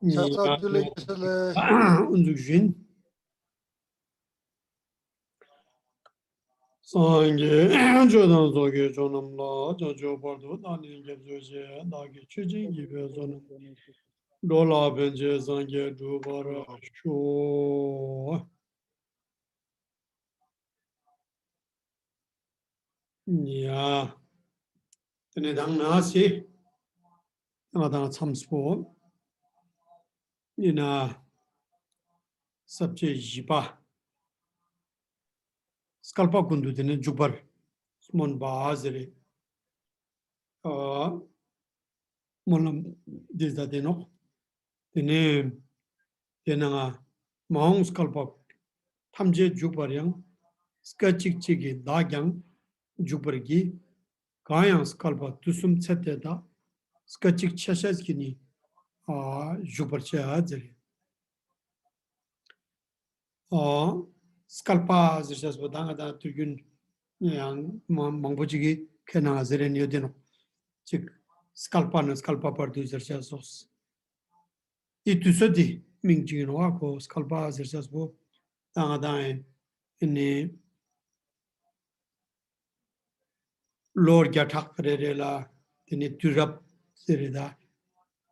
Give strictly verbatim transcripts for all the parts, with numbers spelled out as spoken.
ཡ། ཕྱག་འཚལ་ལེ། འཛུགས་བཞིན། སངས་རྒྱས་ཆོས་དང་ཚོགས་ཀྱི་མཆོག་རྣམས་ལ། བྱང་ཆུབ་བར་དུ་བདག་ནི་སྐྱབས་སུ་མཆི། བདག་གིས་ཆོས་བྱིན་གྱིས་སྤེལ་ཚོགས་རྣམས། འགྲོ་ལ་ཕན་ཕྱིར་སངས་རྒྱས་འགྲུབ་པར་ཤོག། ཡ། དེ་ནས་དང་ན་སི། ང་དང་མཚམས་པོ། ཡིན་ན། ས་བཅད་བཞི་པ། སྐལ་པ་ཀུན་ཏུ་དེ་ནས་འཇུག་པར་སྨོན་པ་ཟེར་རེ། ཨ། སྨོན་ལམ་འདི་ཟ་དེ་ནོག། དེ་ནས་དེ་ནང་ང་མ་འོངས་སྐལ་པ་ཐམས་ཅད་འཇུག་པར་ཡང་། སྐད་ཅིག་གཅིག་གིས་བདག་ཀྱང་འཇུག་པར་བགྱི། གང་ཡང་སྐལ་པ་དུས་གསུམ་ཚེ་འདི་དག། སྐད་ཅིག་ཆ་ཤས་ཀྱིས་ནི་ཨ་འཇུག་པར་བྱ་ཟེར། ཨོ། སྐལ་པ་ཟེར་ཤེས་པོ་ད་ང་དང་དུས་རྒྱུན་ཡང་མ་མང་པོ་ཅིག་གིས་ཁས་ནང་ཟེར་རེ་ནི་ཡོད་དེ་ནོག། ཅིག་སྐལ་པ་ནི་སྐལ་པ་བར་དུ་ཟེར་ཤེས་སོགས། འི་དུས་ཚོད་དེ་མིང་ཅིག་ཡིན་ནོག་ཨ་ཁོ་སྐལ་པ་ཟེར་ཤེས་པོ་ད་ང་དང་ཡིན་ནི། ལོ་བརྒྱ་ཕྲག་རེ་རེ་ལ་དེ་ནས་དུས་རབས་ཟེར་རེ་ད།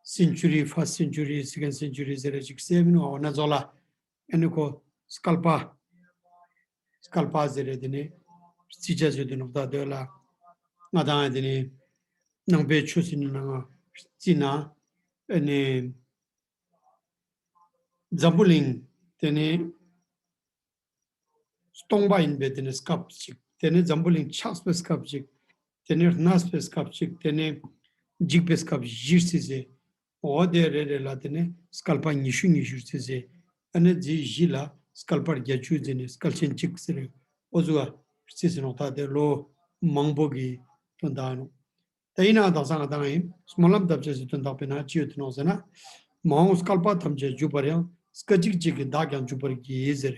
སེན་ཅུ་རི། ཕར་སེན་ཅུ་རི། སེ་ཀེན་སེན་ཅུ་རི་ཟེར་རེ་ཅིག་སེ་མིན་བ་འོ་ན་ཛོ་ལ། ཨ་ནི་ཁོ་སྐལ་པ། སྐལ་པ་ཟེར་རེ་དེ་ནས་རྩི་བྱ་ཟེར་དུ་ནོག་ད་དོ་ལ། ང་དང་དེ་ནས་ནང་པའི་ཆོས་སི་ནང་ང་རྩི་ན། ཨ་ནི་འཛམ་བུ་གླིང་དེ་ནས། སྟོང་པ་ཡིན་པའི་དེ་ནས་སྐབས་ཅིག། དེ་ནས་འཛམ་བུ་གླིང་ཆགས་པའི་སྐབས་ཅིག། དེ་ནས་གནས་པའི་སྐབས་ཅིག། དེ་ནས་འཇིག་པའི་སྐབས་བཞི་རྩིས་ཟེར། འོ་དེ་རེ་རེ་ལ་དེ་ནས་སྐལ་པ་ཉི་ཤུ་ཉི་ཤུ་རྩིས་ཟེར། ཨ་ནི་རྩིས་བཞི་ལ་སྐལ་པ་བརྒྱད་ཅུ་ཟེར་ནས་སྐལ་ཆེན་གཅིག་ཟེར། འོ་ཟུག་རྩིས་ཟེར་ནོག་ད་དེ་ལོ་མང་པོ་གི་དོན་དག་ནོག། ད་ཡིན་ནའང་དག་ས་ང་དང་ཡིན་སྨོན་ལམ་བཏབ་ཅེས་སི་དོན་དག་པོའི་ནང་ཅི་ཡོད་དེ་ནོག་ཟེར་ན། མ་འོངས་སྐལ་པ་ཐམས་ཅད་འཇུག་པར་ཡང་། སྐད་ཅིག་གཅིག་གིས་བདག་ཀྱང་འཇུག་པར་བགྱི་ཟེར།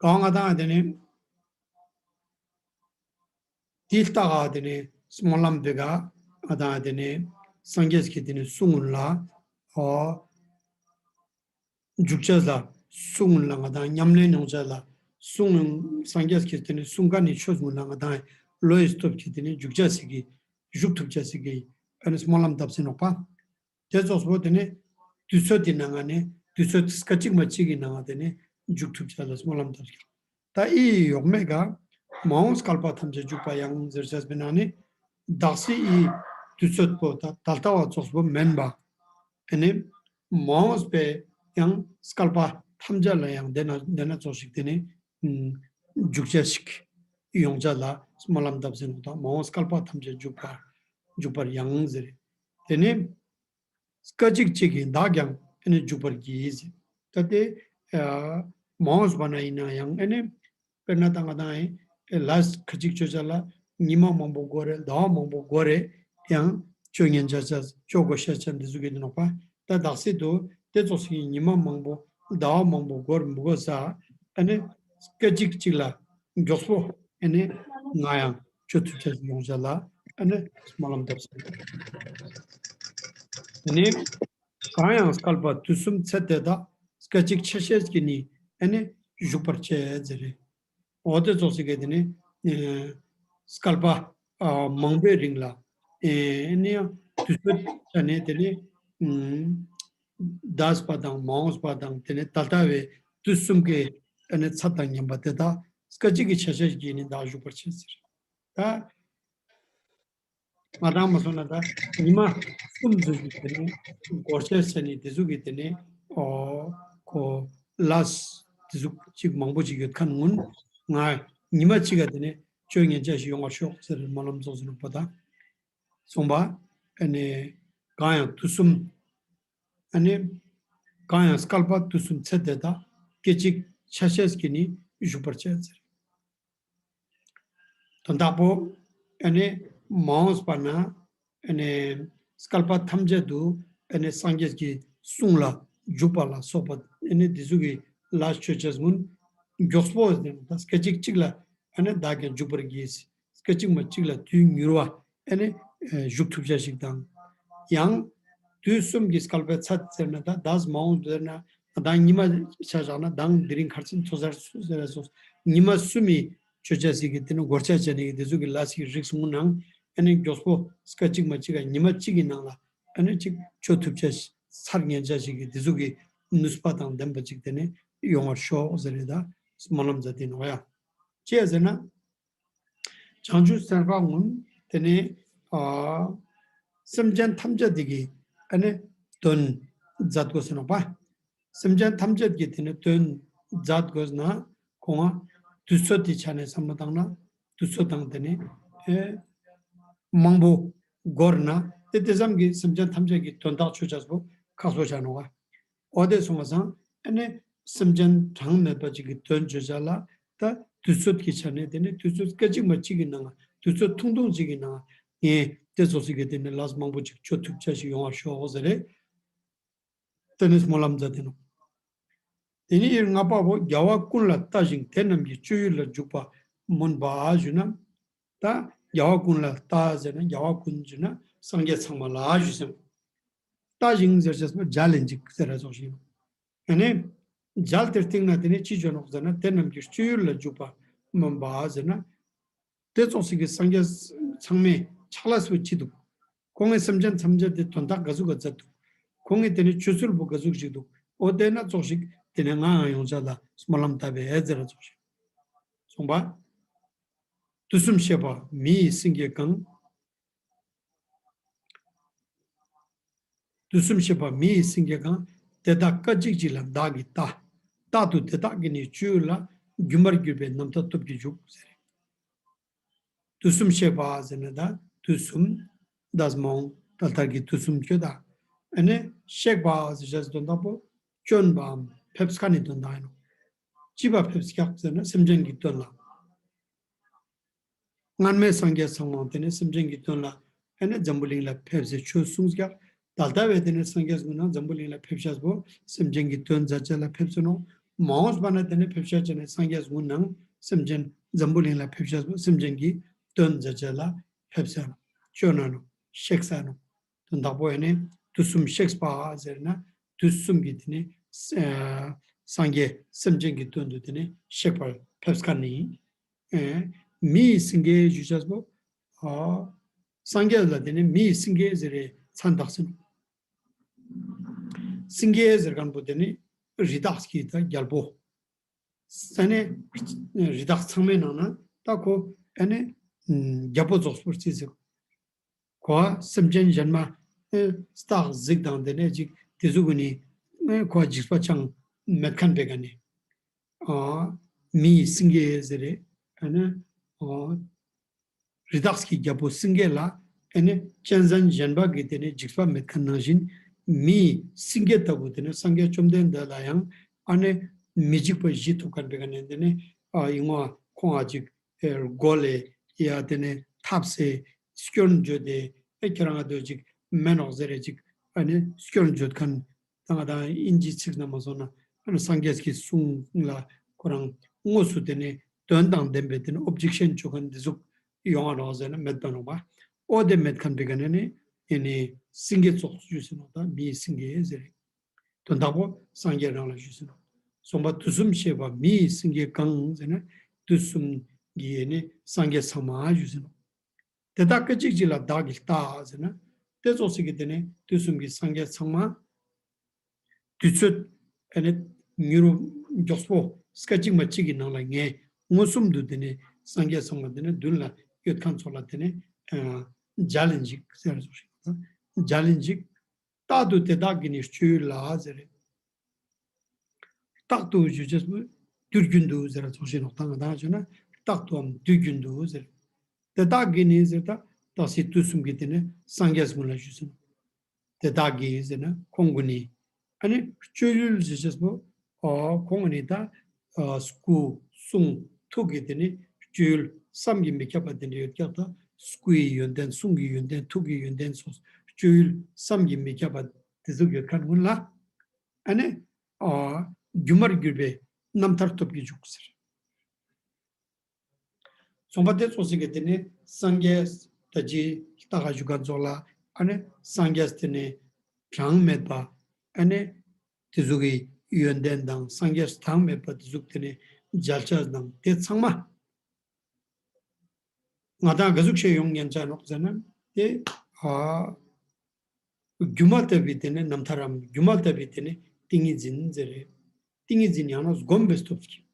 གང་ང་དང་དེ་ནི་དེ་ལྟ་ག་དེ་ནི་སྨོན་ལམ་དེ་ག་ང་དང་དེ་ནི་སངས་རྒྱས་ཀྱི་དེ་ནི་གསུང་ལ་འོ། འཇུག་བྱ་ལ་གསུང་ལ་ང་དང་ཉམས་ལེན་ཡོང་བྱ་ལ་གསུང་སངས་རྒྱས་ཀྱི་དེ་ནི་གསུང་ཀ་ནི་ཆོས་ཀུན་ལ་ང་དང་བློ་ཡི་སྟོབས་ཀྱིས་དེ་ནི་འཇུག་བྱ་ཞིག་གི་འཇུག་ཐུབ་བྱ་ཞིག་གི་ཨ་ནི་སྨོན་ལམ་བཏབ་ཟིན་ནོག་པ། དེ་ཙོགས་པོ་དེ་ནི་དུས་ཚོད་དེ་ནང་ང་ནི་དུས་ཚོད་སྐད་ཅིག་མ་གཅིག་གི་ནང་ང་དེ་ནི་འཇུག་ཐུབ་བྱ་ལ་སྨོན་ལམ་བཏབ་ཟིན། ད་འི་ཡོག་མེད་ག་མ་འོངས་སྐལ་པ་ཐམས་ཅད་འཇུག་པར་ཡང་ཟེར་བྱས་པའི་ནང་ནི་དག་སི་འི་དུས་ཚོད་པོ་ད་ད་ལྟ་བ་ཙོགས་པོ་མེན་པ། ཨ་ནི་མ་འོངས་པའི་ཡང་སྐལ་པ་ཐམས་ཅད་ལ་ཡང་དེ་ན་དེ་ན་ཙོགས་ཤིག་དེ་ནི་འཇུག་བྱ་ཞིག་ཡོང་བྱ་ལ་སྨོན་ལམ་བཏབ་ཟིན་ནོག་ད། མ་འོངས་སྐལ་པ་ཐམས་ཅད་འཇུག་པར་འཇུག་པར་ཡང་ཟེར། དེ་ནི་སྐད་ཅིག་གཅིག་གིས་བདག་ཀྱང་ཨ་ནི་འཇུག་པར་བགྱི་ཟེར། ད་དེ་ཨ་མ་འོངས་པ་ན་ཡིན་ན་ཡང་ཨ་ནི་དཔེར་ན་ད་ང་དང་ཨེ་ལས་ཁ་ཅིག་ཅོ་ཅེས་ལ་ཉི་མ་མང་པོ་འགོར་རེ་ཟླ་བ་མང་པོ་འགོར་རེ་ཡང་ཅོ་ཉན་ཅེས་ཅོ་དགོས་ཤེས་ཅན་འདི་ཟུག་གི་ནོག་པ། ད་དག་སི་དུ་དེ་ཙོགས་སི་ཉི་མ་མང་པོ་ཟླ་བ་མང་པོ་འགོར་མི་དགོས་ས་ཨ་ནི་སྐད་ཅིག་གཅིག་ལ་མགྱོགས་པོ་ཨ་ནི་ང་ཡང་ཅོ་ཐུབ་ཅེས་ཡོང་ཅེས་ལ་ཨ་ནི་སྨོན་ལམ་བཏབ་ཟིན། ཨ་ནི་གང་ཡང་སྐལ་པ་དུས་གསུམ་ཚེ་འདི་དག། སྐད་ཅིག་ཆ་ཤས་ཀྱིས་ནི་ཨ་ནི་འཇུག་པར་བྱེད་ཟེར་རེ། འོ་དེ་ཙོགས་སི་གི་དེ་ནི་ཨེ་སྐལ་པ་ཨ་མང་པོའི་རིང་ལ་ཨེ་ཨ་ནི་ཡང་དུས་ཚོད་ཆ་ནས་དེ་ནི་ཨུམ་འདས་པ་དང་མ་འོངས་པ་དང་དེ་ནི་ད་ལྟ་བའི་དུས་གསུམ་གྱི་ཨ་ནི་ཚད་དང་མཉམ་པ་དེ་དག་སྐད་ཅིག་གི་ཆ་ཤས་ཀྱིས་ནི་བདག་འཇུག་པར་བྱེད་ཟེར། ད་ང་དང་མ་སོང་ན་ད་ཉི་མ་གསུམ་ཟུག་གི་དེ་ནི་འགོར་ཤེས་ཟེར་ནི་དེ་ཟུག་གི་དེ་ནི་ཨོ་ཁོ་ལས་དེ་ཟུག་ཅིག་མང་པོ་ཅིག་ཡོད་ཁན་གུན་ང་ཉི་མ་གཅིག་ག་དེ་ནི་ཅོ་ཉན་ཅེས་ཤིག་ཡོང་བར་ཤོག་ཟེར་སྨོན་ལམ་ཚོགས་ཟིན་པ་དང་། གསུངས་པ། ཨ་ནི་གང་ཡང་དུས་གསུམ། ཨ་ནི་གང་ཡང་སྐལ་པ་དུས་གསུམ་ཚེ་འདི་དག། སྐད་ཅིག་ཆ་ཤས་ཀྱིས་ནི་འཇུག་པར་བྱེད་ཟེར། དོན་དག་པོ། ཨ་ནི་མ་འོངས་པ་ན་ཨ་ནི་སྐལ་པ་ཐམས་ཅད་དུ་ཨ་ནི་སངས་རྒྱས་ཀྱི་གསུང་ལ་འཇུག་པ་ལ་སོགས་པ་ཨ་ནི་འདི་ཟུག་གི་ལས་ཅོ་ཅེས་གུན་མགྱོགས་པོ་ཟེར་ན་ད་སྐད་ཅིག་གཅིག་ལ་ཨ་ནི་བདག་ཀྱང་འཇུག་པར་བགྱི། སྐད་ཅིག་མ་གཅིག་ལ་དུས་མྱུར་བ་ཨ་ནི་ཨེ་འཇུག་ཐུབ་ཅེས་ཤིག་དང་། ཡང་ དུས་གསུམ་གྱི་སྐལ་པའི་ཚད་ཟེར་ན་ད་ཟླ་མང་པོ་ཟེར་ན་ད་ཉི་མ་ཆ་བཞག་ན་ད་དེ་རིང་ཁར་ཚིན་ཐོ་སར་སུ་ཟེར་ར་སོགས་ཉི་མ་གསུམ་མི་ཆོས་ཆ་ཞིག་གི་དེ་ནི་སྒོར་ཆ་ཆ་ནི་གི་དེ་ཚོ་གི་ལ་ཞིག་རིགས་སུ་ངུ་ནང་ཨ་ནི་མགྱོགས་པོ་སྐད་ཅིག་མ་གཅིག་ག་ཉི་མ་གཅིག་གི་ནང་ལ་ཨ་ནི་ཅིག་ཆོས་ཐུབ་ཆ་ཚར་ཉན་ཆ་ཞིག་གི་དེ་ཚོ་གི་ནུས་པ་དང་ལྡན་པ་ཅིག་དེ་ནི་ཡོང་བར་ཤོག་ཟེར་རེད་ད་སྨོན་ལམ་མཛད་དེ་ནོག་ཡ། ཅི་ཟེར་ན། བྱང་ཆུབ་སེམས་དཔའ་ངུན་དེ་ནི་ཨ་སེམས་ཅན་ཐམས་ཅད་དེ་གི་ཨ་ནི་དོན་མཛད་དགོས་ཟེར་ནོག་པ། སེམས་ཅན་ཐམས་ཅད་ཀྱི་དེ་ནི་དོན་མཛད་དགོས་ན་ཁོང་ང་དུས་ཚོད་དེ་ཆ་ནས་བསམ་བློ་བཏང་ན་དུས་ཚོད་དང་དེ་ནི་ཨེ་མང་པོ་འགོར་ན་དེ་དེ་ཙམ་གྱི་སེམས་ཅན་ཐམས་ཅད་ཀྱི་དོན་དག་ཆོས་ཅེས་པོ་ཁག་པོ་ཆ་ནོག་པ། འོ་དེ་སོང་བ་སང་ཨ་ནི་སེམས་ཅན་གྲངས་མེད་པ་ཅིག་གི་དོན་བརྗོད་བྱ་ལ་ད་དུས་ཚོད་ཀྱི་ཆ་ནས་དེ་ནི་དུས་ཚོད་སྐད་ཅིག་མ་གཅིག་གི་ནང་དུས་ཚོད་ཐུང་ཐུང་ཅིག་གི་ནང་ངས་དེ་ཚོ་ཞིག་གི་དེ་ནི་ལས་མང་པོ་ཅིག་ཆོས་ཐུབ་ཆ་ཞིག་ཡོང་བར་ཤོག་ཟེར་རེད། དེ་ནི་སྨོན་ལམ་མཛད་དེ་ནོག་དེ་ནི་ཡིར་ལྔ་པ་བོ་རྒྱལ་བ་ཀུན་ལ་ལྟ་ཞིང་དེ་རྣམས་ཀྱི་སྤྱོད་ཡུལ་ལ་འཇུག་པ་སྨོན་པ་ཞུ་ན། ད་རྒྱལ་བ་ཀུན་ལ་ལྟ་ཟེར་ན་རྒྱལ་བ་ཀུན་ཟེར་ན་སངས་རྒྱས་ཚང་མ་ལ་ཞུ་ཟེར། ལྟ་ཞིང་ཟེར་ཅེས་པོ་མཇལ་ལེན་ཅིག་ཟེར་ར་ཙོགས་ཤིག་ཡིན། ཨ་ནི་མཇལ་དེར་སྟིང་ན་དེ་ནི་ཅི་བྱོན་ནོག་ཟེར་ན་དེ་རྣམས་ཀྱི་སྤྱོད་ཡུལ་ལ་འཇུག་པ་སྨོན་པ་ཟེར་ན། དེ་ཙོགས་ཤིག་གི་སངས་རྒྱས་ཚང་མའི་ཕྱག་ལས་སུ་ཅི་འདུག་ཁོང་ངི་སེམས་ཅན་ཐམས་ཅད་དེ་དོན་དག་ག་ཟུག་ག་མཛད་འདུག་ཁོང་ངི་དེ་ནི་སྤྱོད་ཚུལ་པོ་ག་ཟུག་ཞིག་འདུག་འོ་དེ་ན་ཙོགས་ཤིག་དེ་ནི་ང་ཡང་ཡོང་ཆ་ལ་སྨོན་ལམ་བཏབ་པའི་ཨེ་ཟེར་ར་ཙོགས་ཤིག་གསུངས་པ། དུས་གསུམ་གཤེགས་པ་མི་ཡི་སེང་གེ་གང་། དུས་གསུམ་གཤེགས་པ་མི་ཡི་སེང་གེ་གང་། དེ་དག་སྐད་ཅིག་གཅིག་ལ་བདག་གིས་ལྟ། རྟག་ཏུ་དེ་དག་གི་ནི་སྤྱོད་ཡུལ་ལ། སྒྱུ་མར་གྱུར་པའི་རྣམ་ཐར་སྟོབས་ཀྱིས་འཇུག་ཟེར། དུས་གསུམ་གཤེགས་པ་ཟེར་ན་ད་དུས་གསུམ་ཟླ་མོང་ད་ལྟར་གྱི་དུས་གསུམ་ཁྱོད་དང་ཨ་ནི་གཤེགས་པ་ཟེར་ཅེས་དོན་དག་པོ་བྱོན་པའམ་ཕེབས་ཁན་ནི་དོན་དག་ཡིན་ནོག་ཅི་བ་ཕེབས་ཀྱག་ཟེར་ན་སེམས་ཅན་གྱི་དོན་ལ། སྔར་མེད་སངས་རྒྱས་ཚང་མ་དེ་ནི་སེམས་ཅན་གྱི་དོན་ལ་ཨ་ནི་འཛམ་བུ་གླིང་ལ་ཕེབས་སེ་ཆོས་གསུངས་ཀྱག་ད་ལྟ་བས་དེ་ནི་སངས་རྒྱས་ཀུན་ན་འཛམ་བུ་གླིང་ལ་ཕེབས་ཤེས་པོ་སེམས་ཅན་གྱི་དོན་མཛད་ཅེས་ལ་ཕེབས་སེ་ནོག་མ་འོངས་པ་ན་དེ་ནི་ཕེབས་ཤེས་ཅེས་ནི་སངས་རྒྱས་ཀུན་ནང་སེམས་ཅན་འཛམ་བུ་གླིང་ལ་ཕེབས་ཤེས་པོ་སེམས་ཅན་གྱི་དོན་མཛད་ཅེས་ལ་ཕེབས་སེ་ནོག་བྱོན་ན་ནོག་གཤེགས་ས་ནོག་དོན་དག་པོ་ཨ་ནི་དུས་གསུམ་གཤེགས་པ་ཟེར་ན་དུས་གསུམ་གྱི་དེ་ནི་ཨ་སངས་རྒྱས་སེམས་ཅན་གྱི་དོན་དུ་དེ་ནི་གཤེགས་པར་ཕེབས་ཁན་ནི། ཨེ་མི་ཡི་སེང་གེ་ཞུ་ཅེས་པོ། ཨ་སངས་རྒྱས་ལ་དེ་ནི་མི་ཡི་སེང་གེ་ཟེར་རེ་མཚན་བཏགས་སེ་ནོག་སེང་གེ་ཟེར་ཁན་པོ་དེ་ནི་རི་དྭགས་ཀྱི་ད་རྒྱལ་པོ། ཨ་ནི་རི་དྭགས་ཚང་མའི་ནང་ན་ད་ཁོ་ཨ་ནི་རྒྱལ་པོ་རྫོགས་པོ་རྩིས་ཟེར། ཁོ་སེམས་ཅན་གཞན་མ་ཨེ་སྟག་གཟིག་དང་དེ་ནས་ཅིག་དེ་ཟུག་གི་ནི་ཨེ་ཁོ་འཇིགས་པ་ཅང་མེད་ཁན་པའི་ཀ་ནི། ཨ་མི་ཡི་སེང་གེ་ཟེར་རེ། ཨ་ནི་ཨ་རི་དྭགས་ཀྱི་རྒྱལ་པོ་སེང་གེ་ལ་ཨ་ནི་གཅན་གཟན་གཞན་པ་གི་དེ་ནི་འཇིགས་པ་མེད་ཁན་ནང་བཞིན་མི་ཡི་སེང་གེ་ལྟ་བུ་དེ་ནི་སངས་རྒྱས་བཅོམ་ལྡན་འདས་ལ་ཡང་ཨ་ནི་མི་འཇིགས་པ་བཞི་ཐོབ་ཁན་པའི་ཀ་ནི་དེ་ནི་ཨ་ཡིན་ནོག་ཁོང་ང་ཅིག་ཨེ་རྒོལ་ལེ་ཡ་དེ་ནི་ཐབས་སེ་སྐྱོན་བརྗོད་དེ་ཨེ་ཁྱེད་རང་ང་དོ་ཅིག་མེན་ནོག་ཟེར་རེ་ཅིག་ཨ་ནི་སྐྱོན་བརྗོད་ཁན་ད་ང་དང་ཨིན་ཇི་ཚིག་ན་མ་སོང་ན་ཨ་ནི་སངས་རྒྱས་ཀྱི་གསུང་ལ་ཁོ་རང་དངོས་སུ་དེ་ནི་དོན་དང་ལྡན་པའི་དེ་ནི་ཨོབ་ཇེག་ཤན་བཅོ་ཁན་འདི་ཟུག་ཡོང་ང་ནོག་ཟེར་ན་མེད་པ་ནོག་པ། འོ་དེ་མེད་ཁན་པའི་ཀ་ནི་ནི་ཨེ་ནི་སེང་གེ་ཙོགས་ཞུས་སེ་ནོག་ད་མི་ཡི་སེང་གེ་ཟེར་རེ། དོན་དག་པོ་སངས་རྒྱས་རང་ལ་ཞུས་སེ་ནོག་གསུངས་པ་དུས་གསུམ་གཤེགས་པ་མི་ཡི་སེང་གེ་གང་ཟེར་ན་དུས་གསུམ་གྱི་ཨེ་ནི་སངས་རྒྱས་ཚང་མ་ཞུས་སེ་ནོག་དེ་དག་སྐད་ཅིག་གཅིག་ལ་བདག་གིས་ལྟ་ཟེར་ན་དེ་ཙོགས་ཤིག་གི་དེ་ནི་དུས་གསུམ་གྱི་སངས་རྒྱས་ཚང་མ་དུས་ཚོད་ཨེ་ནི་མྱུར་མགྱོགས་པོ་སྐད་ཅིག་མ་གཅིག་གི་ནང་ལ་ངས་མངོན་སུམ་དུ་དེ་ནི་སངས་རྒྱས་ཚང་མ་དེ་ནི་མདུན་ལ་ཡོད་ཁན་ཙོགས་ལ་དེ་ནི་ཨ་མཇལ་ལེན་ཅིག་ཟེར་ཙོགས་ཤིག་མཇལ་ལེན་ཅིག་རྟག་ཏུ་དེ་དག་གི་ནི་སྤྱོད་ཡུལ་ལ་ཟེར། རྟག་ཏུ་ཞུ་ཅེས་པོ་དུས་རྒྱུན་དུ་ཟེར་ར་ཙོགས་ཤིག་ནོག་ད་ང་དང་ཞུ་ན་རྟག་ཏུའམ་དུས་རྒྱུན་དུ་ཟེར། དེ་དག་གི་ནི་ཟེར་ད་དག་སེ་དུས་གསུམ་གྱི་དེ་ནི་སངས་རྒྱས་ཀུན་ལ་ཞུས་སེ་ནོག་དེ་དག་གི་ཟེར་ན་ཁོང་གུན་ནི། ཨ་ནི་སྤྱོད་ཡུལ་ཟེར་ཅེས་པོ། ཨ་ཁོང་གུན་ནི་ད་ཨ་སྐུ་གསུང་ཐུགས་ཀྱི་དེ་ནི་སྤྱོད་ཡུལ་བསམ་གྱིས་མི་ཁྱབ་པ་དེ་འདྲ་ཡོད་ཀྱག་ད་སྐུའི་ཡོན་ཏན་གསུང་གི་ཡོན་ཏན་ཐུགས་ཀྱི་ཡོན་ཏན་སོགས་སྤྱོད་ཡུལ་བསམ་གྱིས་མི་ཁྱབ་པ་དེ་ཟུག་ཡོད་ཁན་གུན་ལ། ཨ་ནི་ཨ་སྒྱུ་མར་གྱུར་པའི་རྣམ་ཐར་སྟོབས་ཀྱིས་འཇུག་ཟེར། གསུངས་པ་དེ་ཙོགས་ཤིག་གི་དེ་ནི་སངས་རྒྱས་ད་ཅི་ལྟ་ག་ཞུ་ཁན་ཙོགས་ལ་ཨ་ནི་སངས་རྒྱས་དེ་ནི་ གྲངས་མེད་པ་ཨ་ནི་དེ་ཟུག་གི་ཡོན་ཏན་དང་སངས་རྒྱས་གྲངས་མེད་པ་དེ་ཟུག་དེ་ནི་མཇལ་ཆ་དང་དེ་ཚང་མ་ང་དང་ག་ཟུག་ཤེས་ཡོང་ཉན་ཆ་ནོག་ཟེར་ན་དེ་ཨ་སྒྱུ་མ་ལྟ་བུའི་དེ་ནི་རྣམ་ཐར་རམ་སྒྱུ་མ་ལྟ་བུའི་དེ་ནི་ཏིང་ངེ་འཛིན་ཟེར་རེད། ཏིང་ངེ་འཛིན་ཡང་ན་སྒོམ་པའི་སྟོབས་ཀྱིས།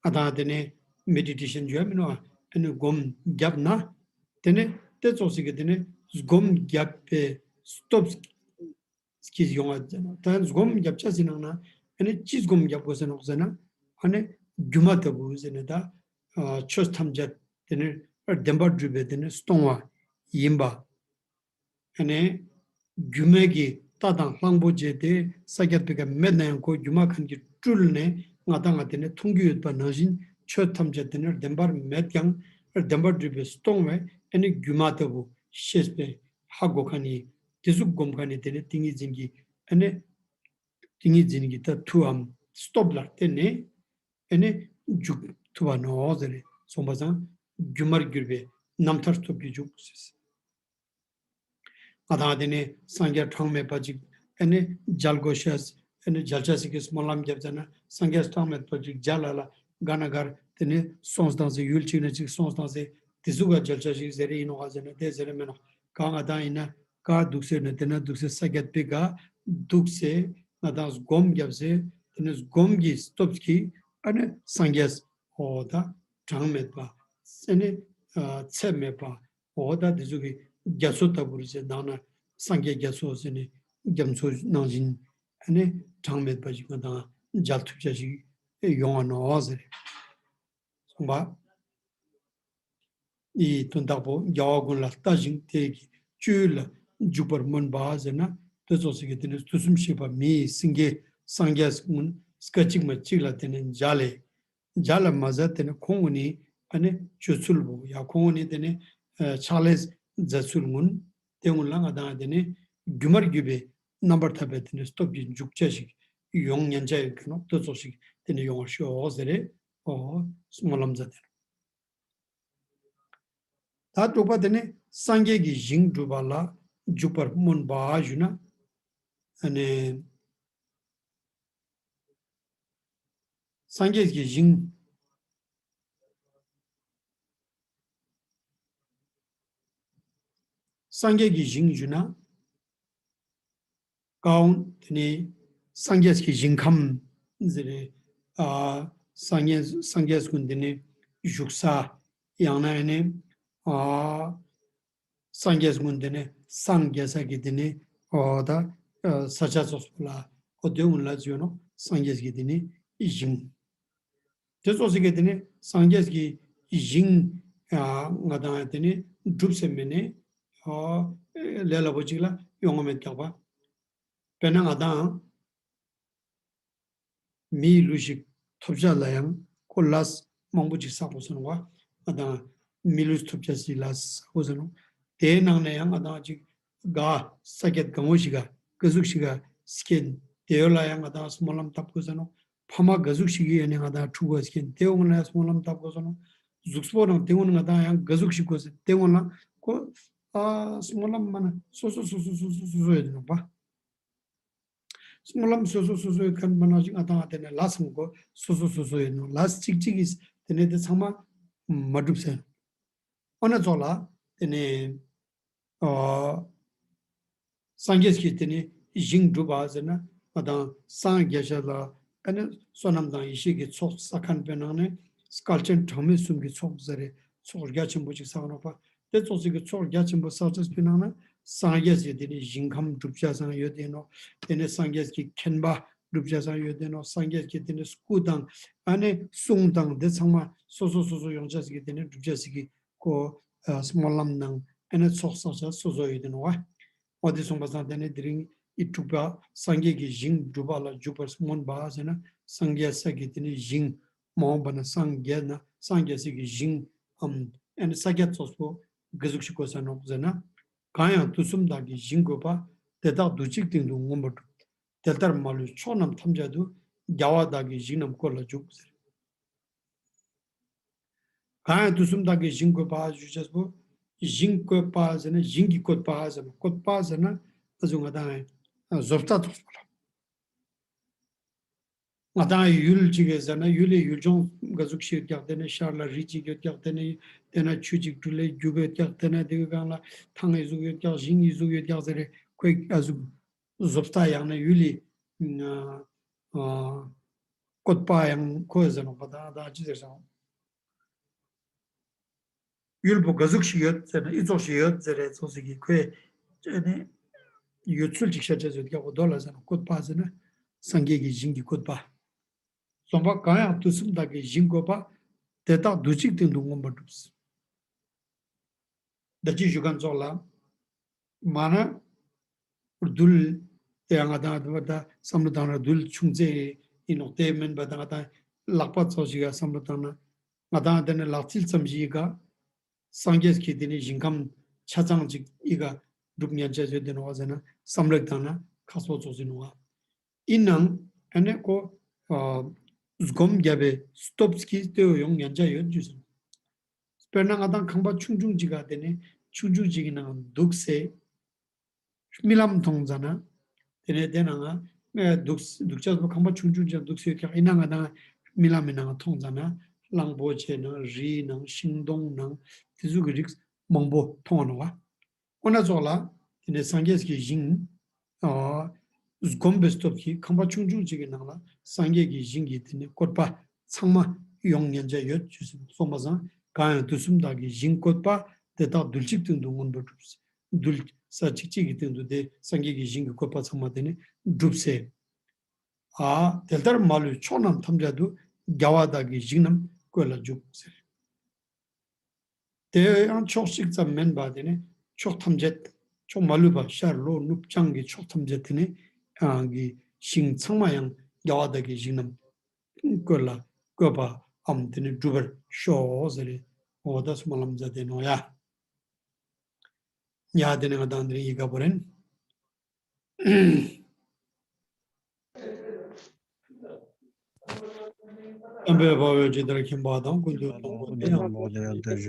ང་དང་དེ་ནི་མེ་ཌི་ཊེ་ཤན་ཞུ་ཡ་མིན་ནོག་ཨ་ནི་སྒོམ་བརྒྱབ་ན་དེ་ནི་དེ་ཙོགས་ཤིག་གི་དེ་ནི་སྒོམ་བརྒྱབ་པའི་སྟོབས་ཀྱིས་ཡོང་བ་ཟེར་ན། ད་སྒོམ་བརྒྱབ་ཆ་ཟེར་ནང་ན་ཨ་ནི་ཅི་སྒོམ་བརྒྱབ་དགོས་ཟེར་ནོག་ཟེར་ན་ཨ་ནི་སྒྱུ་མ་ལྟ་བུ་ཟེར་ནས་ད་ཆོས་ཐམས་ཅད་དེ་ནི་བདེན་པར་གྲུབ་པའི་དེ་ནི་སྟོང་བ་ཡིན་པ། ཨ་ནི་སྒྱུ་མའི་གི་རྟ་དང་གླང་པོ་ཆེ་དེ་ས་ཀྱད་པོའི་ཀ་མེད་ན་ཡང་ཁོ་སྒྱུ་མ་མཁན་གྱིས་སྤྲུལ་ནས་ང་དང་ང་དེ་ནི་མཐོང་རྒྱུ་ཡོད་པ་ནང་བཞིན་ཆོས་ཐམས་ཅད་དེ་ནི་བདེན་པར་མེད་ཀྱང་བདེན་པར་གྲུབ་པའི་སྟོང་བས་ཨ་ནི་སྒྱུ་མ་ལྟ་བུ་ཤེས་པའི་ཧ་གོ་མཁན་ཡིན། དེ་ཟུག་སྒོམ་མཁན་ནི་དེ་ནི་ཏིང་ངེ་འཛིན་གྱི་ཨ་ནི་ཏིང་ངེ་འཛིན་གྱི་ད་མཐུའམ་སྟོབས་ལ་བརྟེན་ནས་ཨ་ནི་འཇུག་ཐུབ་པ་ནོག་ཟེར་རེད། སོང་པ་སང་སྒྱུ་མར་གྱུར་པའི་རྣམ་ཐར་སྟོབས་ཀྱིས་འཇུག་ཟེར། ང་དང་དེ་ནི་སངས་རྒྱས་གྲངས་མེད་པ་ཅིག་ཨ་ནི་མཇལ་དགོས་ཤེས་ཨ་ནི་མཇལ་ཆ་ཞིག་གི་སྨོན་ལམ་བརྒྱབ་ཙ་ན་སངས་རྒྱས་གྲངས་མེད་པ་ཅིག་མཇལ་ལ་ལ་ག་ན་གར་དེ་ནི་སོང་སྟངས་སེ་ཡུལ་ཅིག་ན་ཅིག་སོང་སྟངས་སེ་དེ་ཟུག་ག་མཇལ་ཆ་ཞིག་ཟེར་རེ་ཡིན་ནོག་ག་ཟེར་ན་དེ་ཟེར་རེ་མེད་ནོག་ག་ང་དང་ཡིན་ན་ག་འདུག་སེ་ན་དེ་ན་འདུག་སེ་ས་ཀྱད་པོའི་ཀ་འདུག་སེ་ང་དང་སྒོམ་བརྒྱབ་སེ་དེ་ནི་སྒོམ་གྱི་སྟོབས་ཀྱིས་ཨ་ནི་སངས་རྒྱས་འོ་ད་གྲངས་མེད་པ་ཨ་ནི་ཚད་མེད་པ་འོ་ད་དེ་ཚོ་གི་རྒྱ་མཚོ་ལྟ་བུར་ཟེར་ནང་ན་སངས་རྒྱས་རྒྱ་མཚོ་ཟེར་ནི་རྒྱ་མཚོ་ནང་བཞིན་ཨ་ནི་གྲངས་མེད་པ་ཞིག་ང་དང་མཇལ་ཐུབ་ཆ་ཞིག་ཡོང་བ་ནོག་ཟེར། གསུངས་པ། ཨི་དོན་དག་པོ་རྒྱལ་བ་ཀུན་ལ་ལྟ་ཞིང་དེ་གི་སྤྱོད་ཡུལ་ལ་འཇུག་པར་སྨོན་པ་ཟེར་ན་དེ་ཙོགས་ཤིག་གི་དེ་ནི་དུས་གསུམ་གཤེགས་པ་མི་ཡི་སེང་གེ་སངས་རྒྱས་ཀུན་སྐད་ཅིག་མ་གཅིག་ལ་དེ་ནི་མཇལ་ལེ། མཇལ་ལ་མ་ཟད་དེ་ནི་ཁོང་ཀུན་ནི་ཨ་ནི་སྤྱོད་ཚུལ་བོ་ཡ་ཁོང་ཀུན་ནི་དེ་ནི་ཕྱག་ལས་མཛད་ཚུལ་ཀུན་དེ་ཀུན་ལ་ང་དང་དེ་ནི་སྒྱུ་མར་གྱུར་པའི་རྣམ་པར་ཐར་པའི་དེ་ནི་སྟོབས་ཀྱིས་འཇུག་ཆ་ཞིག་ཡོང་ཉན་ཆ་ཡོད་མཁན་ནོག་དེ་ཙོགས་ཤིག་དེ་ནི་ཡོང་བར་ཤོག་ཟེར་རེ། ཨོ་སྨོན་ལམ་མཛད་དེ། ད་དྲུག་པ་དེ་ནི་སངས་རྒྱས་ཀྱི་ཞིང་སྒྲུབ་པ་ལ་འཇུག་པར་སྨོན་པ་ཞུ་ན། ཨ་ནི་སངས་རྒྱས་ཀྱི་ཞིང་སངས་རྒྱས་ཀྱི་ཞིང་ཞུ་ན། ཀའོན་དེ་ནི་སངས་རྒྱས་ཀྱི་ཞིང་ཁམས་ཟེར་རེ། ཨ་སངས་རྒྱས་སངས་རྒྱས་ཀུན་དེ་ནི་བཞུགས་ས་ཡང་ན་ཨ་ནི་ཨ་སངས་རྒྱས་ཀུན་དེ་ནི་སངས་རྒྱས་ས་གི་དེ་ནི་ཨོ་ད་ས་ཆ་ཙོགས་པོ་ལ་ཨོ་དེ་ཀུན་ལ་ཟེར་ནོག་སངས་རྒྱས་ཀྱི་དེ་ནི་ཞིང་། དེ་ཙོགས་ཤིག་གི་དེ་ནི་སངས་རྒྱས་ཀྱི་ཞིང་ང་དང་དེ་ནི་སྒྲུབ་སེ་མེད་ནས་ལས་སླ་པོ་ཅིག་ལ་ཡོང་ང་མེད་ཀྱག་པ། དཔེར་ན་ང་དང་མིའི་ལུས་ཤིག་ཐོབ་ཆ་ལ་ཡང་ཁོ་ལས་མང་པོ་ཅིག་བསགས་དགོས་ས་ནོག་པ། ང་དང་མི་ལུས་ཐོབ་ཆ་ཞིག་ལ་བསགས་དགོས་ས་ནོག་དེའི་ནང་ནས་ཡང་ང་དང་ཅིག་ག་ས་ཀྱད་གང་བོ་ཞིག་ག་ག་ཟུག་ཞིག་ག་སྐྱེན་དེ་ཡོད་ལ་ཡང་ང་དང་སྨོན་ལམ་བཏབ་དགོས་ས་ནོག་ཕ་མ་ག་ཟུག་ཞིག་གི་ཡོད་ནས་ང་དང་ཕྲུ་གུ་སྐྱེན་དེ་འོང་ན་ཡང་སྨོན་ལམ་བཏབ་དགོས་ས་ནོག་གཟུགས་པོ་ནང་དེ་འོང་ན་ང་དང་ཡང་ག་ཟུག་ཞིག་དགོས་ས་དེ་འོང་ན་ཁོ་ཨ་སྨོན་ལམ་མ་ན་སོ་སོ་སོ་སོ་ཡོད་དེ་ནོག་པ། སྨོན་ལམ་སོ་སོ་སོ་སོའི་ཁན་པ་ནང་བཞིན་ང་དང་དེ་ནས་ལས་སམ་གོ་སོ་སོ་སོ་སོ་ཡིན་ནོག་ལས་གཅིག་གཅིག་གིས་དེ་ནས་དེ་ཚང་མ་མ་གྲུབ་ཟེར། འོ་ན་ཙོགས་ལ་དེ་ནས་ཨ་སངས་རྒྱས་ཀྱི་དེ་ནས་ཞིང་སྒྲུབ་པ་ཟེར་ན་ང་དང་སངས་རྒྱས་ཤ་ལ་ཨ་ནི་བསོད་ནམས་དང་ཡེ་ཤེས་ཀྱི་ཚོགས་བསགས་ཁན་པའི་ནང་ནས་སྐལ་ཆེན་གྲངས་མེད་གསུམ་གྱི་ཚོགས་ཟེར་རེ་ཚོགས་རྒྱ་ཆེན་པོ་ཅིག་བསགས་ནོག་པ། དེ་ཙོགས་ཤིག་གི་ཚོགས་རྒྱ་ཆེན་པོ་བསགས་ཅེས་པའི་ནང་ན་སངས་རྒྱས་ཀྱི་དེ་ནི་ཞིང་ཁམས་སྒྲུབ་བྱ་སང་ཡོད་དེ་ནོག་དེ་ནི་སངས་རྒྱས་ཀྱི་མཁྱེན་པ་སྒྲུབ་བྱ་སང་ཡོད་དེ་ནོག་སངས་རྒྱས་ཀྱི་དེ་ནི་སྐུ་དང་ཨ་ནི་གསུང་དང་དེ་ཚང་མ་སོ་སོ་སོ་སོ་ཡོང་བྱ་ཞིག་གི་དེ་ནི་སྒྲུབ་བྱ་ཞིག་གི་ཁོ་ཨ་སྨོན་ལམ་ནང་ཨ་ནི་ཚོགས་བསགས་བྱ་སོ་སོ་ཡོད་དེ་ནོག་འོ་དེ་གསུངས་པ་སང་དེ་ནི་དེ་རིང་ཨི་དྲུག་པ་སངས་རྒྱས་ཀྱི་ཞིང་སྒྲུབ་པ་ལ་འཇུག་པར་སྨོན་པ་ཟེར་ན་སངས་རྒྱས་ས་གི་དེ་ནི་ཞིང་མ་འོངས་པ་ན་སངས་རྒྱས་ན་སངས་རྒྱས་ས་གི་ཞིང་ཨམ་ཨ་ནི་ས་རྒྱ་ཚོགས་པོ་ག་ཟུག་ཞིག་དགོས་ས་ནོག་ཟེར་ན། གང་ཡང་དུས་གསུམ་དག་གི་ཞིང་བཀོད་པ། དེ་དག་དུས་གཅིག་སྟེང་དུ་མངོན་པར་གྲུབ། དེ་ལྟར་མ་ལུས་ཕྱོགས་རྣམས་ཐམས་ཅད་དུ། རྒྱལ་བ་དག་གི་ཞིང་རྣམས་བཀོད་ལ་འཇུག་ཟེར། གང་ཡང་དུས་གསུམ་དག་གི་ཞིང་བཀོད་པ་ཞུ་ཅེས་པོ། ཞིང་བཀོད་པ་ཟེར་ན་ཞིང་གི་བཀོད་པ་ཟེར་ན་བཀོད་པ་ཟེར་ན་ ཨ་ཟུག་ང་དང་བཟོ་ལྟ་ཐོག་སོང་ལ། ང་དང་ཡུལ་ཅིག་གི་ཟེར་ན་ཡུལ་ལི་ཡུལ་ལྗོངས་ག་ཟུག་ཞིག་ཡོད་ཀྱག། ཏེ་ནེ་ཤར་ལ་རི་ཅིག་ཡོད་ཀྱག། ཏེ་ནེ་ཏེ་ན་ཆུ་ཅིག་འགྲུལ་ལེ་རྒྱུག་ཡོད་ཀྱག། ཏེ་ན་ཏེ་གི་སྒང་ལ་ཐང་ཨི་ཟུག་ཡོད་ཀྱག། ཞིང་ཨི་ཟུག་ཡོད་ཀྱག་ཟེར་རེ་ཁོའི་ཨ་ཟུག་བཟོ་ལྟ་ཡང་ན་ཡུལ་ལི་ཨ་ཨ་བཀོད་པ་ཡང་ཁོའི་ཟེར་ནོག་པ། ད་ད་ཅི་ཟེར་སོང་། ཡུལ་པོ་ག་ཟུག་ཞིག་ཡོད་ཟེར་ན་ཨི་ཙོགས་ཤིག་ཡོད་ཟེར་རེ་ཙོགས་ཤིག་གི་ཁོའི་ཨ་ནི་ཡོད་ཚུལ་ཅིག་ཤད་ཅེས་ཡོད་ཀྱག་པོ་དོ་ལ་ཟེར་ན་བཀོད་པ་ཟེར་ན་སངས་རྒྱས་ཀྱི་ཞིང་གི་བཀོད་པ། རྩོམ་པ་གང་ཡང་དུས་གསུམ་དག་གི་ཞིང་བཀོད་པ། དེ་དག་རྡུལ་གཅིག་སྟེང་དུ་མངོན་པར་གྲུབ། ད་ཅི་ཞུ་ཁན་ཙོགས་ལ། མ་ན་རྡུལ་ཏེ་ང་དང་ད་བསམ་བློ་བཏང་ན་རྡུལ་ཆུང་ཙེ་ཨིན་ནོག། ཏེ་མན་པ་ད་ང་དང་ལག་པ་ཙོགས་ཤིག་ག་བསམ་བློ་བཏང་ན་ང་དང་ཏེ་ནེ་ལག་མཐིལ་ཙམ་ཞིག་ག་སངས་རྒྱས་ཀྱི་ཏེ་ནེ་ཞིང་ཁམས་ཆ་ཚང་ཅིག་ཨི་ག་གྲུབ་ཉན་ཆ་ཡོད་དེ་ནོག་པ་ཟེར་ན་བསམ་བློ་བཏང་ན་ཁག་པོ་ཙོགས་ཨིན་ནོག་པ། ཨིན་ནའང་ཨ་ནི་ཁོ་ཨ་སྒོམ་རྒྱབ་པའི་སྟོབས་ཀྱིས་ཏེ་བོ་ཡོང་ཉན་ཆ་ཡོད་ཞུས་སོང་། དཔེར་ན་ང་དང་ཁང་པ་ཆུང་ཆུང་ཅིག་ག་ཏེ་ནེ་ཆུང་ཆུང་ཅིག་གི་ནང་འདུག་སེ་རྨི་ལམ་མཐོང་ཙ་ན། ཏེ་ནེ་ཏེ་ནང་ང་འདུག་འདུག་ཆ་ཁང་པ་ཆུང་ཆུང་ཅིག་འདུག་སེ་ཡོད་ཀྱག། ཨིན་ན་ང་དང་རྨི་ལམ་མི་ནང་མཐོང་ཙ་ན་གླང་པོ་ཆེ་ནང་རི་ནང་ཤིང་སྡོང་ནང་ཏེ་ཟུག་གི་རིགས་མང་པོ་མཐོང་ང་ནོག་པ། འོ་ན་ཙོགས་ལ་ཏེ་ནེ་སངས་རྒྱས་ཀྱི་ཞིང་ཨ་སྒོམ་པའི་སྟོབས་ཀྱིས་ཁང་པ་ཆུང་ཆུང་ཅིག་གི་ནང་ལ་སངས་རྒྱས་ཀྱི་ཞིང་གི་ཏེ་ནེ་བཀོད་པ་ཚང་མ་ཡོང་ཉན་ཆ་ཡོད་ཞུས་སོང་། སོང་པ་སང་གང་ཡང་དུས་གསུམ་དག་གི་ཞིང་བཀོད་པ། དེ་དག་རྡུལ་གཅིག་སྟེང་དུ་མངོན་པར་གྲུབ། རྡུལ་ས་གཅིག་གཅིག་གི་སྟེང་དུ་ཏེ་སངས་རྒྱས་ཀྱི་ཞིང་གི་བཀོད་པ་ཚང་མ་ཏེ་ནེ་གྲུབ་སེ། ཨ་དེ་ལྟར་མ་ལུས་ཕྱོགས་རྣམས་ཐམས་ཅད་དུ། རྒྱལ་བ་དག་གི་ཞིང་རྣམས་བཀོད་ལ་འཇུག་ཟེར། དེ་ཡང་ཕྱོགས་གཅིག་ཙམ་མན་པ་ཏེ་ནེ་ཕྱོགས་ཐམས་ཅད་ཕྱོགས་མ་ལུས་པ་ཤར་ལྷོ་ནུབ་བྱང་གི་ཕྱོགས་ཐམས་ཅད་ཏེ་ནེ་ཨ་གི་ཞིང་ཚང་མ་ཡང་རྒྱལ་བ་དག་གི་ཞིང་རྣམས་བཀོད་ལ་བཀོད་པའམ་ཏེ་ནེ་འགྲུབ་པར་ཤོག་ཟེར་རེ། འོ་ད་སྨོན་ལམ་མཛད་དེ་ནོག་ཡ། ཡ་ཏེ་ནེ་ང་དང་ཏེ་ནེ་ཨི་ག་བོ་རེན། བསྟན་པའི་དཔལ་ཇི་ལྟར་མཁྱེན་པ་དང་། ཀུན་ཏུ་སྟོང་པ་དེ་ཡང་།